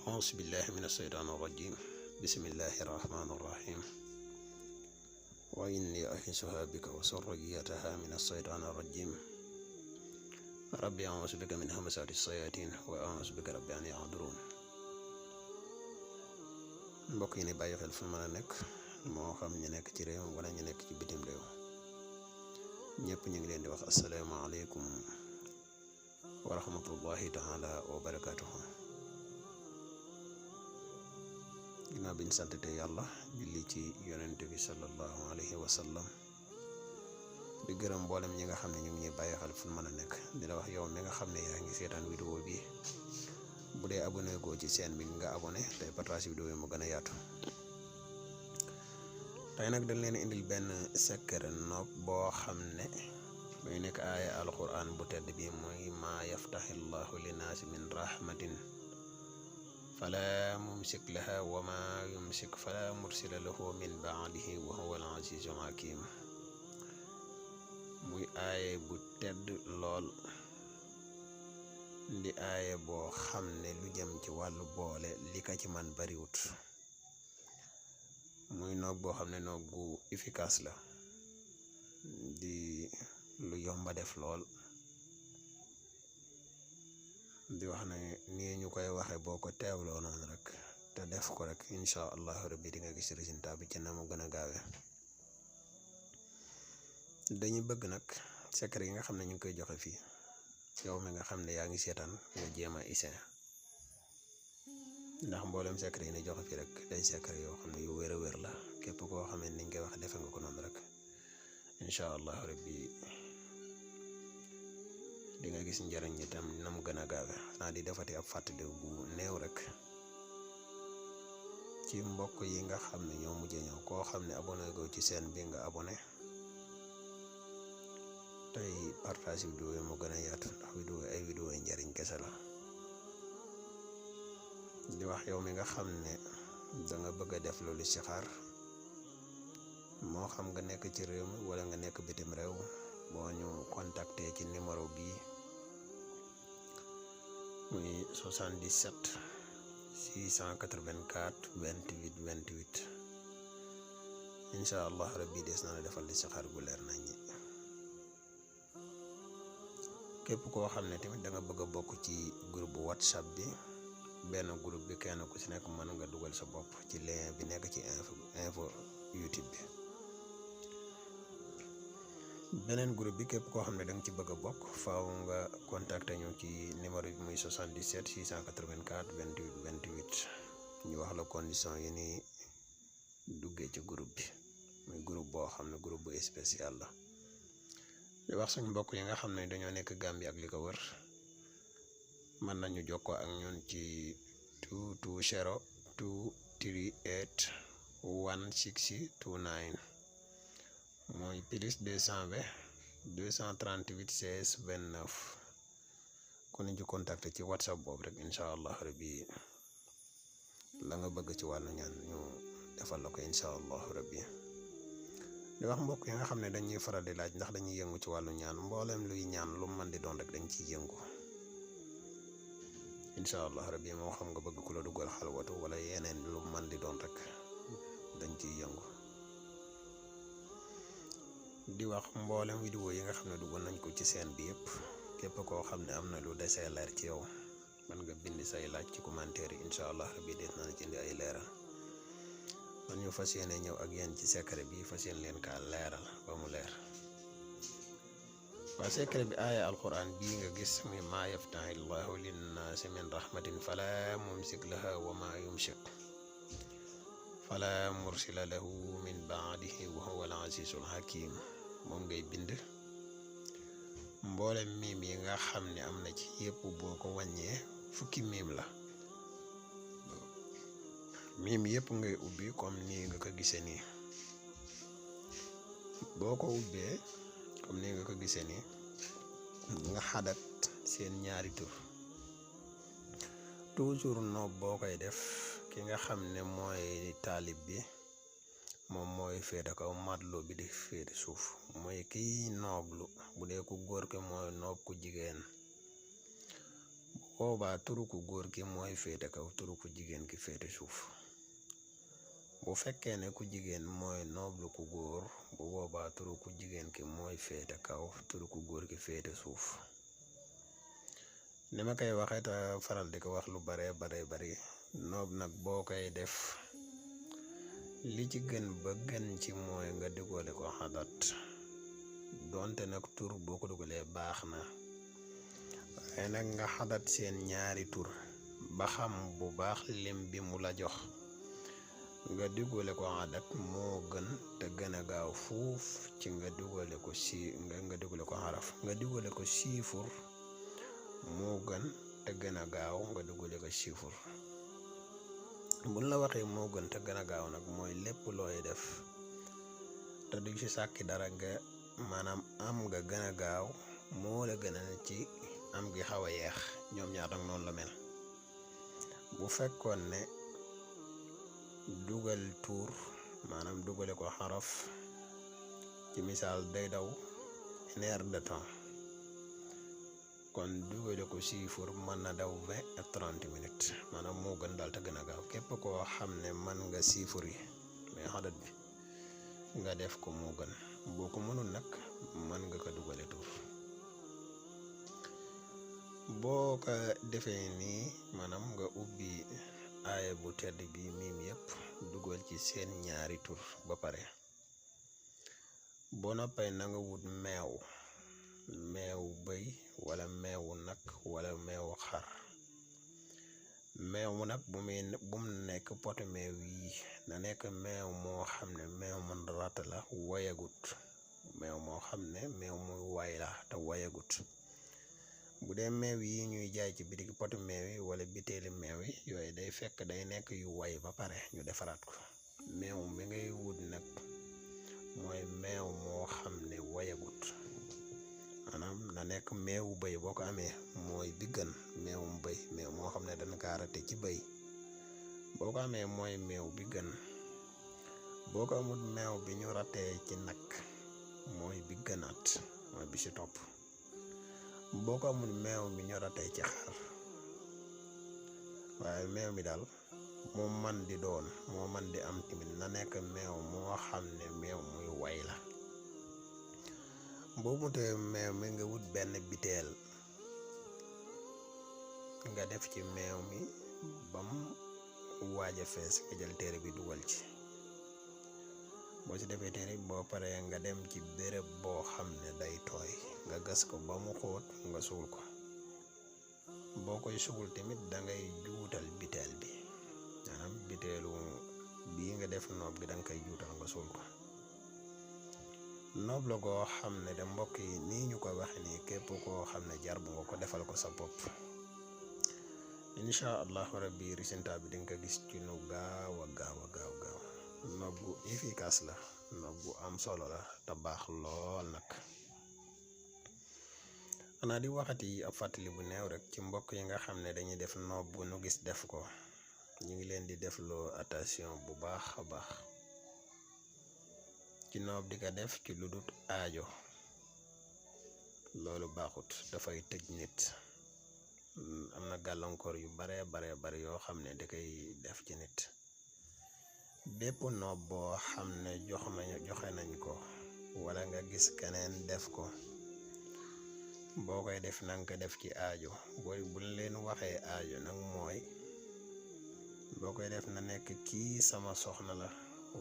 أعوذ بالله من الشيطان الرجيم بسم الله الرحمن الرحيم وإني أعيذها بك وذريتها من الشيطان الرجيم ربي أعوذ بك من همزات الشياطين وأعوذ بك ربي أن يحضرون. mbokk yi ni bàyyi xel fu mën a nekk moo xam ñu nekk ci réew wala ñu nekk ci bitim réew ñëpp ñu ngi leen di wax asalaamaaleykum wa rahmatullahi taala wa barakatuhu. ginnaaw biñ santete yàlla julli ci yonent bi sallallahu alayhi wa sallam di gërëm mboolem ñi nga xam ne ñu ngi ñuy bàyyi xel fu mën a nekk di la wax yow mi nga xam ne yaa ngi seetaan vidéo bi bu dee abonné goo ci chaîne bi nga abonné tey partage vidéo yi mu gën a yaatu. tey nag dañ leen indil benn secret nopp boo xam ne muy nekk aaya alquran bu tedd bi mooy maa yaftaxillahu linnaasi min rahmatin fala mumsik laha wa ma yumsik fala mursila lahu min baadihi wa huwa al azizul hakim. muy aaye bu tedd lool di aaye boo xam ne lu jëm ci wàllu boole li ka ci man bariwut, muy noog boo xam ne noog gu efficace la di lu yomba def lool. di wax ne nii ñu koy waxe boo ko teewloo noonu rek te def ko rek incha allahu rabbi di nga gis résultat bi ci na mu gën a gaawe. dañuy bëgg nag secret yi nga xam ne ñu ngi koy joxe fii yow mi nga xam ne yaa ngi seetaan nga jéem a essayer, ndax mboolem secret yi ni joxe fii rek day secret yoo xam ne yu wér a wér la. képp koo xam ne niñ koy wax defe nga ko noonu rek incha allahu rabbi di nga gis njëriñ itam na mu gën a gaawe. xanaa di defati ab fàttali bu néew rek ci mbokk yi nga xam ne ñoo mujjee ñëw koo xam ne abonné go ci chaîne bi nga abonné tey partage vidéo yi mu gën a yaatu, ndax vidéo yi njëriñ kese la. di wax yow mi nga xam ne da nga bëgg a def loolu istixaar moo xam nga nekk ci réew mi wala nga nekk bitim réew boo ñu contacter ci numéro bii muy 77 684 28 28 incha allah rabbi des na la defal istixaar gu leer nañ ñi. képp koo xam ne tamit da nga bëgg a bokk ci groupe whatsapp bi, benn groupe bi kenn ku ci nekk mën nga dugal sa bopp ci lien bi nekk ci info YouTube bi. beneen groupe bi képp koo xam ne da nga ci bëgg a bokk faaw nga contacter ñu ci numéro bi muy 77 684 28 28 ñu wax la condition yi ni duggee ci groupe bi. muy groupe boo xam ne groupe bu spécial la. di wax suñ mbokk yi nga xam ne dañoo nekk Gambie ak li ko wër mën nañu jokkoo ak ñun ci 220 238 16029 mooy plus 220 238 16 29. kon ñu contacté ci whatsapp boobu rek incha allah rabbi la nga bëgg ci wàllu ñaan ñu defal la ko incha allah rabbi. di wax mbokk yi nga xam ne dañuy faral di laaj ndax dañuy yëngu ci wàllu ñaan, mboolem luy ñaan lu mën di doon rek dañ ciy yëngu incha allah rabbi. moo xam nga bëgg ku la duggal xalwatu wala yeneen lu mën di doon rek dañ ciy yëngu. di wax mboolem vidéo yi nga xam ne duggoon nañ ko ci seen bi yëpp képp koo xam ne am na lu desee leer ci yow mën nga bind say laaj ci commentaire yi incha allah rabbi des na ci indi ay leeral. man ñu fas yéene ñëw ak yéen ci secret bi fas yéene leen kaa leeral ba mu leer. waa secret bi aaya alquran bii nga gis muy maa yaftahi llahu linnaasi min rahmatin fala mumsik laha wa ma yumsik fala mursila lahu min baadihi wa huwa al azizul hakim. moom ngay bind mboolem miim yi nga xam ne am na ci yëpp boo ko wàññee fukki miim la. miim yëpp ngay ubbi comme nii nga ko gisee nii. boo ko ubbee comme nii nga ko gisee nii nga xadat seen ñaari tur. toujours noob boo koy def ki nga xam ne mooy taalib bi moom mooy féete kaw matlo bi di féete suuf. mooy kiy nooblu bu dee ku góor ke mooy noob ku jigéen. boobaa turu ku góor ki mooy féete kaw turu ku jigéen ki féete suuf. bu fekkee ne ku jigéen mooy nooblu ku góor bu boobaa turu ku jigéen ki mooy féete kaw turu ku góor ki féete suuf. ni ma koy waxee te faral di ko wax lu bari noob nag boo koy def li ci gën ba gën ci mooy nga dugale ko xadat, donte nag tur boo ko dugalee baax na, waaye nag nga xadat seen ñaari tur ba xam bu baax lim bi mu la jox nga dugale ko xadat moo gën te gën a gaaw fuuf ci nga dugale ko nga dugale ko xaraf. nga dugale ko chiffre moo gën te gën a gaaw nga dugale ko chiffre. buñ la waxee moo gën te gën a gaaw nag mooy lépp looy def te du ci sàkki dara nga maanaam am nga gën a gaaw moo la gënal ci am gi xaw a yeex. ñoom ñaar nag noonu la mel. bu fekkoon ne dugal tuur maanaam dugale ko xaraf ci misaal day daw 1 heure de temps, kon dugale ko chiffre mën na daw 20 ak 30 minutes maanaam moo gën daal te gën a gaaw. képp koo xam ne mën nga chiffre yi mais xadat bi nga def ko moo gën. boo ko mënul nag mën nga ko dugale tur. boo ko defee nii maanaam nga ubbi aaya bu tedd bi miim yëpp dugal ci seen ñaari tur ba pare, boo noppee na nga wut meewu bëy wala meewu nag wala meewu xar. meew mu nag bu mu nekk potu meew yi, na nekk meew moo xam ne meew mu ratt la wayagut, meew moo xam ne meew muy way la te wayagut. bu dee meew yi ñuy jaay ci bitig potu meew yi wala biteeli meew yi yooyu day fekk day nekk yu way ba pare ñu defaraat ko. meew mi ngay wut nag mooy meew moo xam ne wayagut, maanaam na nekk meewu bëy. boo ko amee mooy bi gën. meewum bëy, meew moo xam ne dañ kaa rate ci bëy, boo ko amee mooy meew bi gën. boo ko amul meew bi ñu ratee ci nag mooy bi gënaat, mooy bi ci topp. boo ko amul meew mi ñu ratee ci xar, waaye meew mi daal moo man di doon moo man di am tamit na nekk meew moo xam ne meew muy way la. boo mutee meew mi nga wut benn biteel nga def ci meew mi bam waaj a fees nga jël téere bi dugal ci. boo ci defee téere boo paree nga dem ci béréb boo xam ne day tooy nga gas ko ba mu xóot nga suul ko. boo koy suul tamit dangay juutal biteel bi, maanaam biteelu bii nga def noob bi danga koy juutal nga suul ko. noob la goo xam ne de mbokk yi nii ñu ko waxe nii képp koo xam ne jar bu nga ko defal ko sa bopp, incha allahu rabbi résultat bi dinga ko gis ci nu gaaw a gaaw. noob bu efficace la, noob bu am solo la te baax lool nag. xanaa di waxati ab fàttali bu neew rek ci mbokk yi nga xam ne dañuy def noob bu nu gis def ko, ñu ngi leen di def loo attention bu baax a baax ci noob di ko def ci lu dut aajo. loolu baaxut, dafay tëj nit. am na gàllankoor yu bare yoo xam ne da koy def ci nit. bépp noob boo xam ne joxe nañ ko wala nga gis keneen def ko, boo koy def nanga ko def ci aajo. buñ leen waxee aajo nag mooy boo koy def na nekk kii sama soxna la,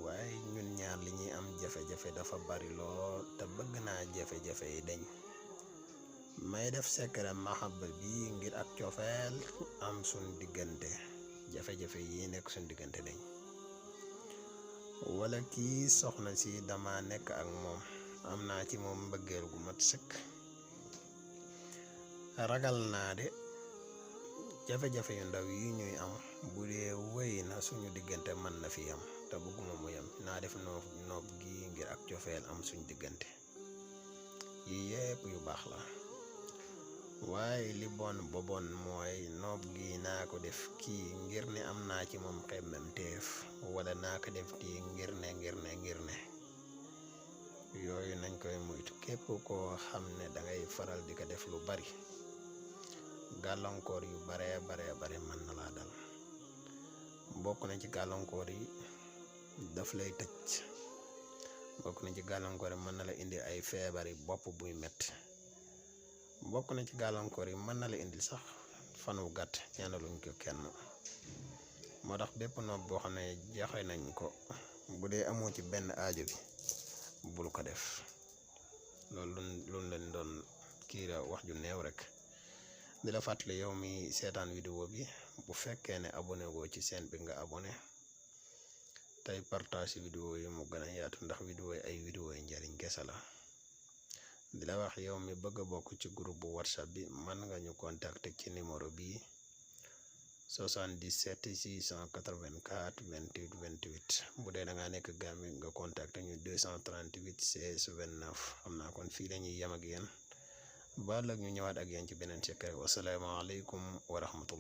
waaye ñun ñaar li ñuy am jafe-jafe dafa bari lool te bëgg naa jafe-jafe yi dañ. may def secret mahabba bi ngir ak cofeel am suñ diggante, jafe-jafe yi nekk suñ diggante dañ. wala kii soxna si dama nekk ak moom, am naa ci moom mbëggeel gu mat sëkk, ragal naa de jafe-jafe yu ndaw yi ñuy am bu dee wéy na suñu diggante mën na fi yam te bëgguma mu yam. naa def noob gi ngir ak cofeel am suñu diggante. yi yépp yu baax la, waaye li bon ba bon mooy noob gi naa ko def kii ngir ne am naa ci moom xemmem teef, wala naa ko def tii ngir ne yooyu nañ koy moytu. képp koo xam ne dangay faral di ko def lu bari gàllankoor yu bare mën na laa dal. bokk na ci gàllankoor yi daf lay tëj. bokk na ci gàllankoor yi mën na la indi ay feebari bopp buy metti. bokk na ci gàllankoor yi mën na la indil sax fan wu gàtt ñaanaluñ ko kenn. moo tax bépp nopp boo xam ne joxe nañ ko bu dee amoo ci benn aajo bi bul ko def. loolu leen doon kiira wax ju néew rek. di la fàttali yow mi seetaan vidéo bi bu fekkee ne abonné goo ci chaîne bi nga abonné tey partage vidéo yi mu gën a yaatu ndax vidéo yi ay vidéo yi njariñ kese la. di la wax yow mi bëgg a bokk ci groupe bu whatsapp bi mën nga ñu contacter ci numéro bii 77 684 28 28 bu dee da ngaa nekk Gambie nga contacter ñu 238 16 29. xam naa kon fii la ñuy yem ak yéen ba ëllëg ñu ñëwaat ak yéen ci beneen secret. wasalaamaaleykum wa rahmatullah.